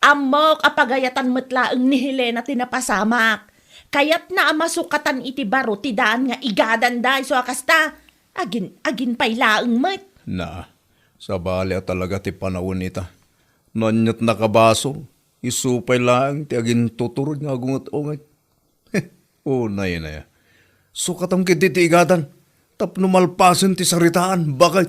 Ammok a pagayatan met laeng ni Helena ti napasamak. Kayatna a masukatan iti baro ti daan nga igadanda isu a kasta. Agin-agin pay laeng met. Na, sabali a talaga ti panawen ita. No ania't nakabasol, isu pay laeng ti agintuturod nga agunget-unget. Unay, unay. Sukatam ketdi ti igadan tapno malpasen ti saritaan, bakay.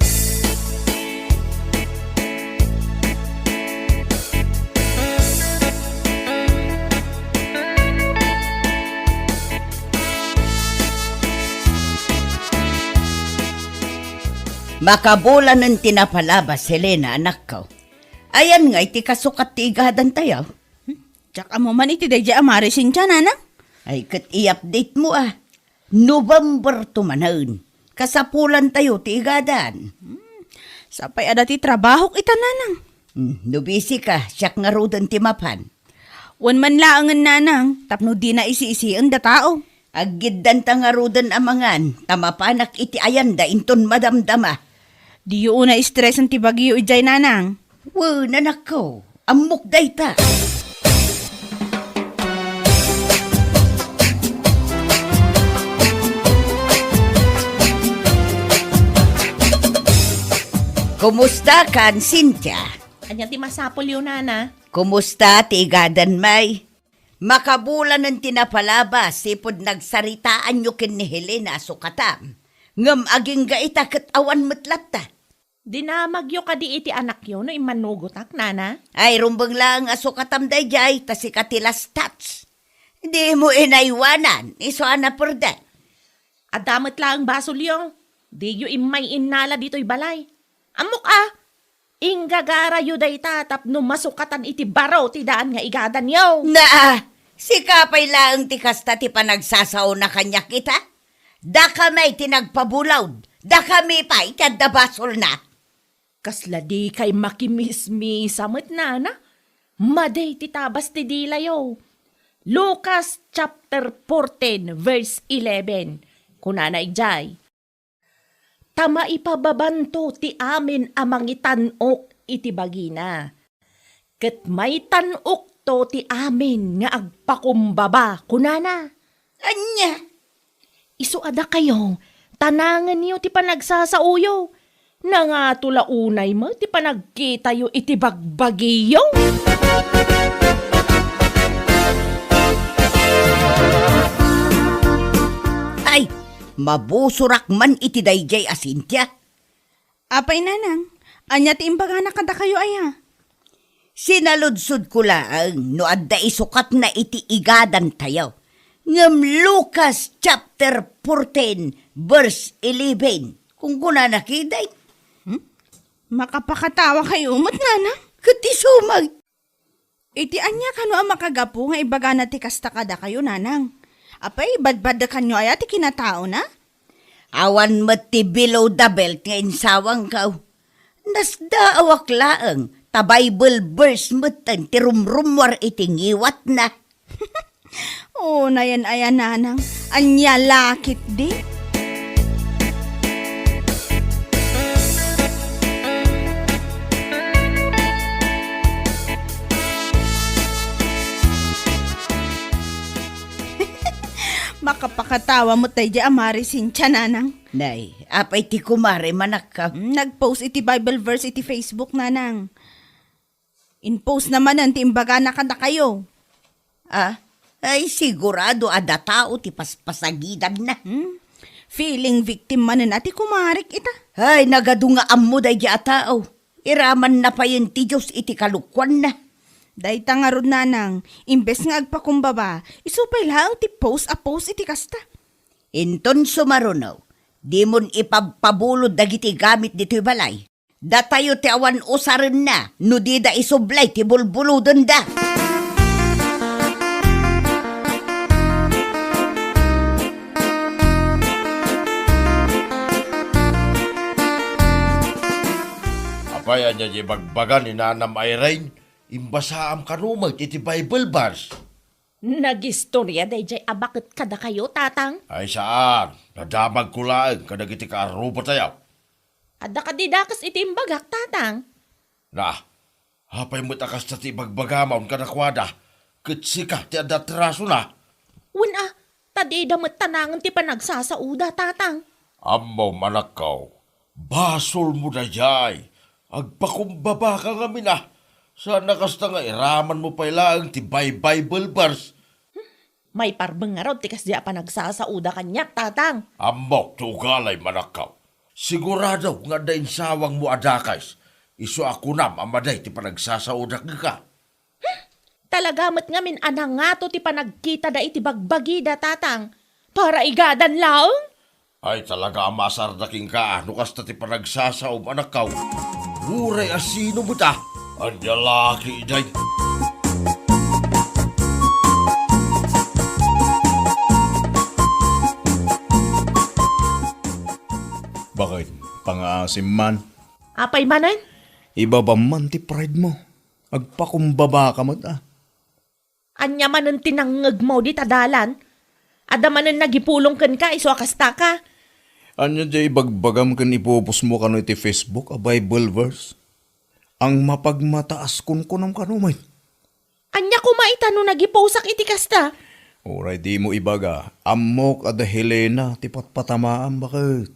Makabulanen ti napalabas, Helena, anakko. Ayan nga iti kasukat ti igadantayo. Diak ammo man iti daydiay a Mari Cynthia, nanang. Ay, ket i-update mo, a. November to manen. Kasapulantayo ti igadan. Hmm, sapay adda ti trabahok ita, nanang. Hmm, no busy ka, siak ngaruden ti mapan. Wen man laengen, nanang, tapno dina isi-isien da tao. Aggiddanta ngaruden a mangan, ta mapanak iti ayanda inton madamdama. Diyo unay stresen ti bagyo idiay, nanang. Wen, anakko, ammok dayta. Kumusta kan, Cynthia? Ania ti masapulyo, nana? Kumusta ti igadan, may? Makabulanen ti napalabas, sipud nagsaritaanyo ken ni Helena a sukatam. Ngem agingga ita ket awan met latta. Dinamagyo kadi iti anakyo no immanugotak, nana? Ay, rumbeng laeng a sukatam daydiay, ta sika ti last touch. Dimo inaywanan, isu a naperde. Adda met laeng basolyo. Diyo immay innala ditoy balay. Ammok a, inggagarayo dayta tapno masukatan iti baro ti daan nga igadanyo. Naa, sika pay laeng ti kasta ti panagsasaona kaniak ita? Dakami ti nagpabulaod, dakami pay ti adda basolna. Kasla dikay makimismisa met, nana? Madi ti tabas ti dilayo. Lucas chapter fourteen, verse eleven. Kunana idiay, "Ta maipababanto ti amin a mangitan-ok iti bagina, ket maitan-okto ti amin nga agpakumbaba," kunana. Ania? Isu a dakayo, tanangenyo ti panagsasaoyo. Nangato la unay met ti panagkitayo iti bagbagiyo. Ay, mabusorak man iti daydiay a Cynthia. Apay, nanang, ania ti imbagana kadakayo aya? Sinaludsodko laeng no adda isukatna iti igadantayo. Ngem Lucas chapter fourteen, verse eleven, kunkunana ketdi. Hmm? Makapakatawa kayo met, nanang? Ket isu met. Iti ania kano a makagapu nga ibagana ti kasta kadakayo, nanang? Apay, badbadekanyo aya ti kinataona? Awan met ti below the belt nga insawangko. Nasdaawak laeng, ta Bible verse metten ti rumrummuar iti ngiwatna. Unayen aya, nanang, ania la ketdi? Makapakatawa met daydiay a Mari Cynthia, nanang. Nay, apay ti kumare, manakka? Mm, nag-post iti Bible verse iti Facebook, nanang. In-post na manen ti imbagana kadakayo. Ah, ay, sigurado adda tao ti paspasagidanna. Hmm? Feeling victim manen a ti kumarek ita. Ay, nagadu nga ammo daydiay a tao. Iramanna payen ti Dios iti kalokuanna. Dayta ngarud, nanang, imbes nga agpakumbaba, isu pay laeng ti post a post iti kasta. Inton sumaruno, dimon ipabpabulod dagiti gamit ditoy balay. Datayo ti awan usarenna no dida isublay ti bulbulodenda. Apay, ania ti ibagbaga ni Nanam Irene? Imbasaam kano met iti Bible verse? Nagistoria daydiay a baket kadakayo, Tatang? Ay, saan. Nadamagko laeng kadagiti kaarrubatayo. Adda kadi dakes iti imbagak, Tatang? Na, apay met a kasta ti ibagbagam kadakuada, ket sika ti adda atrasona? Wen a, ta dida met tanangen ti panagsasaoda, Tatang. Ammom, anakko, basolmo daydiay. Agpakumbabaka ngamin a. Saan a kasta nga iramanmo pay laeng ti bay-, Bible verse. Maiparbeng ngarud ti kasdiay a panagsasauda kaniak, Tatang. Ammok ti ugalim, anakko. Sigurado nga adda insawangmo a dakes. Isu a kunam a madi ti panagsasauda kenka. Talaga met ngamin a nangato ti panagkitada iti bagbagida, Tatang. Para igadan laeng? Ay, talaga a maasarda kenka, a, no kasta ti panagsasaom, anakko. Uray a sino met a. Ania la ketdin? Baket, pangaasim man. Apay manen? Ibabam man ti pride mo. Agpakumbabaka met a. Ania manen ti nangngegmo dita dalan? Adda manen nagipulong kenka isu a kastaka? Ania ti ibagbagam ken ipupusmo kano iti Facebook a Bible verse? Ang mapagmataas kunkunam kano met. Ania koma ita no nagiposak iti kasta? Uray dimo ibaga, ammok a da Helena ti patpatamaam, baket.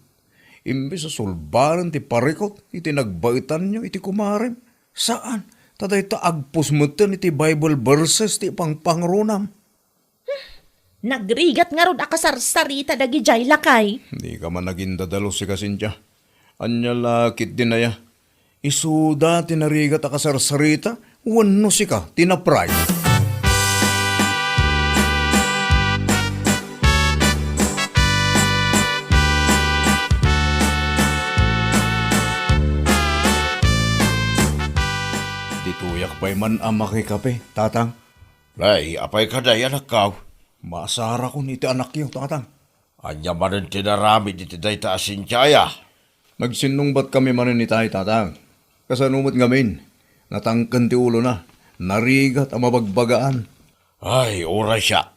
Imbes a sulbaren ti parikut iti nagbaetanyo iti kumarem, saan, ta dayta agpus metten iti Bible verses ti pangpangronam. Nagrigat ngarud a kasarsarita dagidiay lakay. Dika man agindadalus, sika, Cynthia. Ania la ketdin aya? Isuda ti narigat a kasarsarita wenno sika ti na-pride? Ditoyak pay man a makikape, Tatang. Nay, apay kadi, anakko? Maasarakon iti anakyo, Tatang. Ania manen ti inaramid iti dayta a Cynthia aya? Nagsinnungbatkami manen itay, Tatang. Kasano met ngamin? Natangken ti ulona. Narigat a mabagbagaan. Ay, uray siak.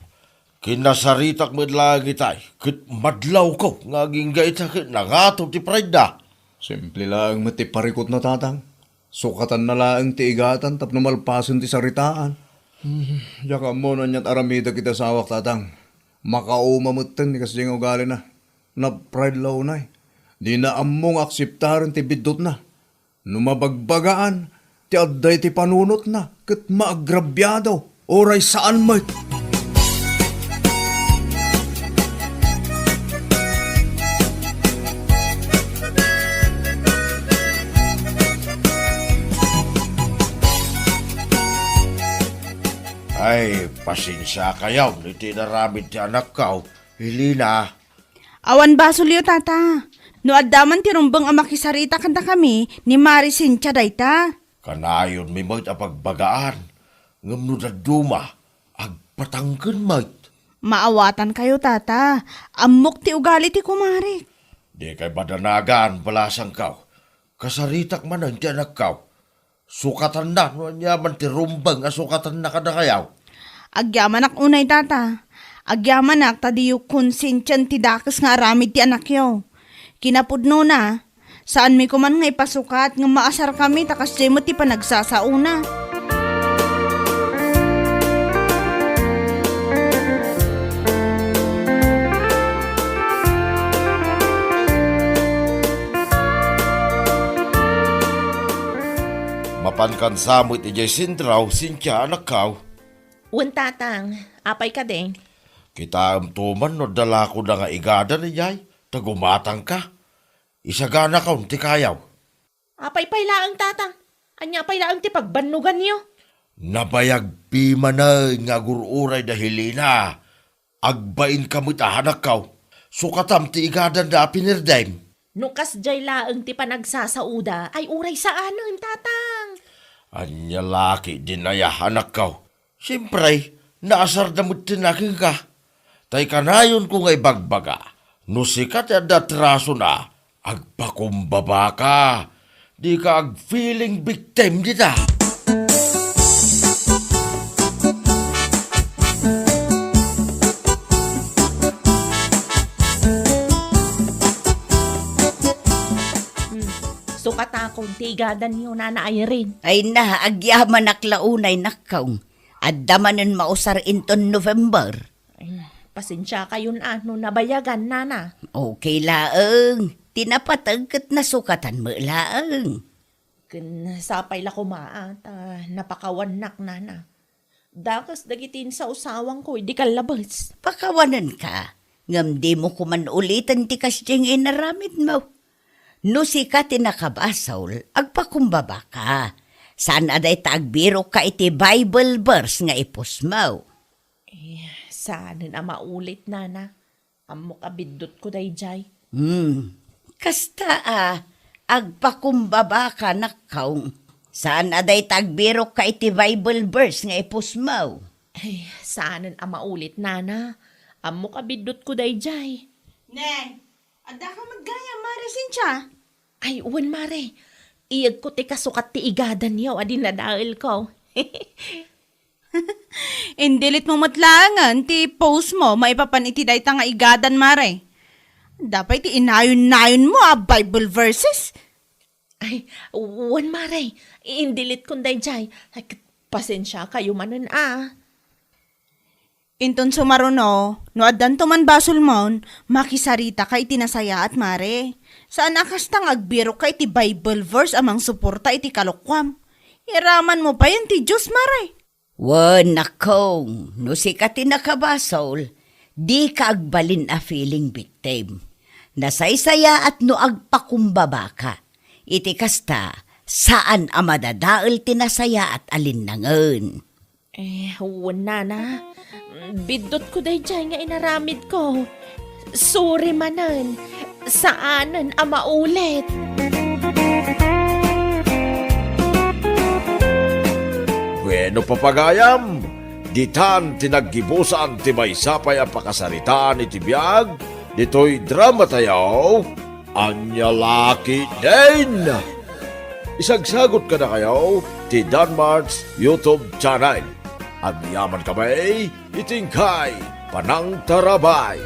Kinasaritak met laeng itay, ket madlawko nga agingga ita ket nangato ti pridena. Simple laeng met ti parikutna, Tatang. Sukatanna laeng ti igatan tapno malpasen ti saritaan. Hmm, diak ammo no aniat aramidek iti asawak, Tatang. Makauma metten ti kasdiay nga ugalina. Nagpride la unay. Dina ammo nga akseptaren ti biddutna. No mabagbagaan ti adda iti panunotna ket maagrabiado, uray saan met. Ay, pasensiakayo iti inaramid ti anakko, Helena. Awan basolyo, Tata. No adda man ti rumbeng a makisarita kadakami, ni Mari Cynthia dayta. Kanayonmi met a pagbagaan, ngem no dadduma, agpatangken met. Maawatankayo, Tata. Ammok ti ugali ti kumarek. Dikay madanagan, balasangko. Kasaritak manen ti anakko. Sukatanna no aniaman ti rumbeng a sukatanna kadakayo. Agyamanak unay, Tata. Agyamanak ta diyo konsensien ti dakes nga aramid ti anakyo. Kinapudnona, saanmi koman nga ipasukat ngem maasarkami ta kasdiay met ti panagsasaona. Mapankansa met idiay sentro, Cynthia, anakko? Wen, Tatang. Apay kadi? Kitaemto man no adda lakoda nga igadan idiay, ta gumatangka. Isaganakon ti kayaw. Apay pay laeng, Tatang? Ania pay laeng ti pagbannoganyo? Nabayagpi manen nga agur-uray da Helena. Agbainka met a, anakko. Sukatam ti igadanda a pinirdem. No kasdiay laeng ti panagsasaoda, ay uray saanen, Tatang. Ania la ketdin aya, anakko? Siempre, naasarda metten a kenka. Tay kanayonko nga ibagbaga, no sika ti adda atrasona, agpakumbabaka. Dika ag-feeling victim dita. Hmm. Sukatakon ti igadanyo, Nana Irene. Ay na, agyamanak la unay, nakkaw. Adda manen mausar inton November. Ay, Pasensiakayon a no nabayagan, nana. Okay laeng. Ti napateg ket nasukatan met laeng. Ken sapay la koma a ta napakawannak, nana. Dakes dagiti insawsawangko idi kallabes. Pakawanenka, ngem dimo koman uliten ti kasdiay nga inaramidmo. No sika ti nakabasol, agpakumbabaka. Saan a dayta agbirokka iti Bible verse nga ipusmo. Eh, saanen a maulit, nana. Ammok a biddutko daydiay. Hmm. Kasta a, agpakumbabaka, nakkaw. Saan a dayta agbirokka iti Bible verse nga ipusmo. Ay, saanen a maulit, nana. Ammok a biddutko daydiay. Ne, addaka met gayam, Mare Cynthia? Ay, wen, Mare. Iyegko ti kasukat ti igadanyo a dinadaelko. Indelete mo met laengen ti post mo maipapan iti dayta nga igadan, Mare. Adda pay ti inayon-nayonmo a Bible verses. Ay, wen, Mare. Indeletekon daydiay. Ay, ket pasensiakayo manen a. Inton sumaruno, no addanto man basolmon, makisaritaka iti nasayaat, Mare. Saan a kasta nga agbirokka iti Bible verse a mangsuporta iti kalokuam. Iramanmo payen ti Dios, Mare. Wen, nakkaw, no sika ti nakabasol, dika agbalin a feeling victim. Nasaysayaat no agpakumbabaka. Iti kasta, saan a madadael ti nasayaat a linnangen. Eh, wen, nana. Biddutko daydiay nga inaramidko. Sorry manen. Saanen a maulit. Bueno, papagayam, ditan ti naggibusan ti maysa pay a pakasaritaan iti biag ditoy dramatayo, Ania La Ketdin. Isagsagut kadakayo ti Danmart's YouTube channel. Agyamankami iti inkay panangtarabay.